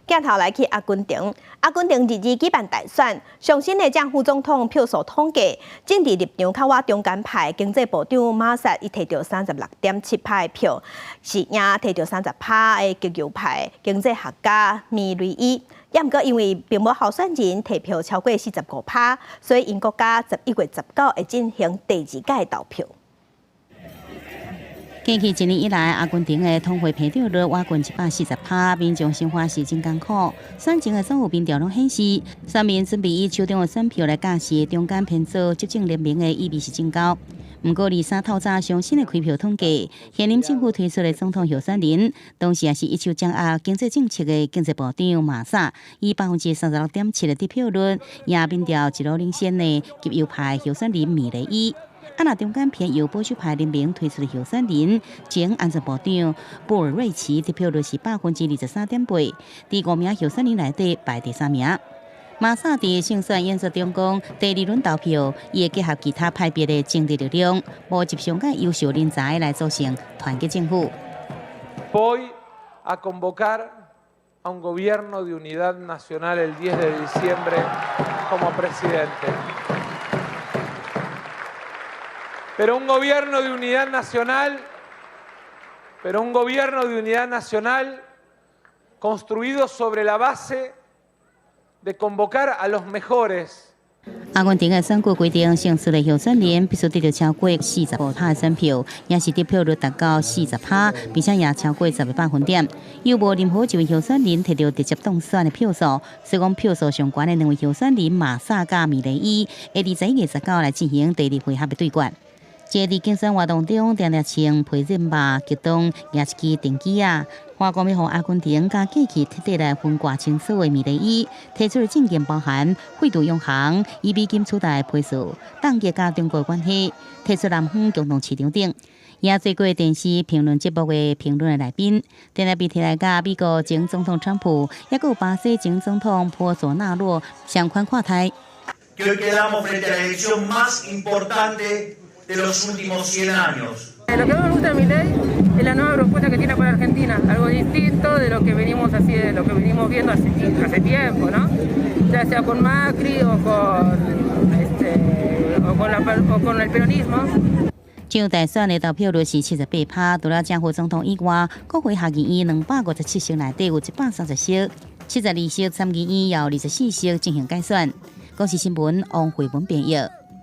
鏡頭來去阿根廷，阿根廷二二舉辦大選，上新的正副總統票數統計，政治立場較倚中間派經濟部長馬薩伊提著36.7趴的票，是贏提著30趴的極右派經濟學家米雷伊。也毋過因為並無候選人提票超過45趴，所以𪜶國家11月19會進行第二屆投票。過去一年以來，阿根廷的通貨膨脹率倚近140趴，民眾生活是真艱苦。選前的所有民調攏顯示，選民準備以手中的選票來駕駛中間偏左執政聯盟的意味是真高。毋過，23透早上新的開票統計，現任政府推出的總統候選人，同時也是一手掌握經濟政策的經濟部長馬薩，以36.7%的得票率，贏民調一路領先的極右派候選人米雷伊。啊，若中間偏右保守派聯盟推出的候選人，前安全部長布爾瑞奇得票率是23.8%，佇五名候選人內底排第三名。馬薩佇勝選演說中講，第二輪投票，伊會結合其他派別的政治力量，募集上蓋優秀人才來組成團結政府。 Voy a convocar a un gobierno de unidad nacional el 10 de diciembre como presidente. Pero un gobierno de unidad nacional, pero un gobierno de unidad nacional construido sobre la base de convocar a los mejores. 阿根廷的選舉規定，勝出的候選人必須得著超過45趴的選票，也是得票率達到40趴，並且贏超過10個百分點。又無任何一位候選人提著直接當選的票數，所以講票數上懸的兩位候選人馬薩佮米雷伊，會佇11月19來進行第二回合的對決。這佇競選活動中，定定穿皮熱襪，激動舉一支電機仔，話講欲予阿根廷佮過去徹底來分割清楚的米雷伊提出的政見包含廢除央行、以美金取代披索、凍結佮中國關係、退出南方共同市場等。也做過電視評論節目的評論的來賓，定定被提來佮美國前總統川普，抑閣有巴西前總統波索納洛相款看待。 Que hoy quedamos frente a la elección más importante de los últimos 100 años. Lo que más me gusta de Milei es la nueva propuesta que tiene para Argentina, algo distinto de lo que venimos así, de lo que venimos viendo hace tiempo, ¿no? Ya sea con Macri o con el peronismo. 上大選的投票率是78趴，除了正副總統以外，國會下議院257席內底有130席，72席參議院有24席進行改選。公視新聞王慧文編譯。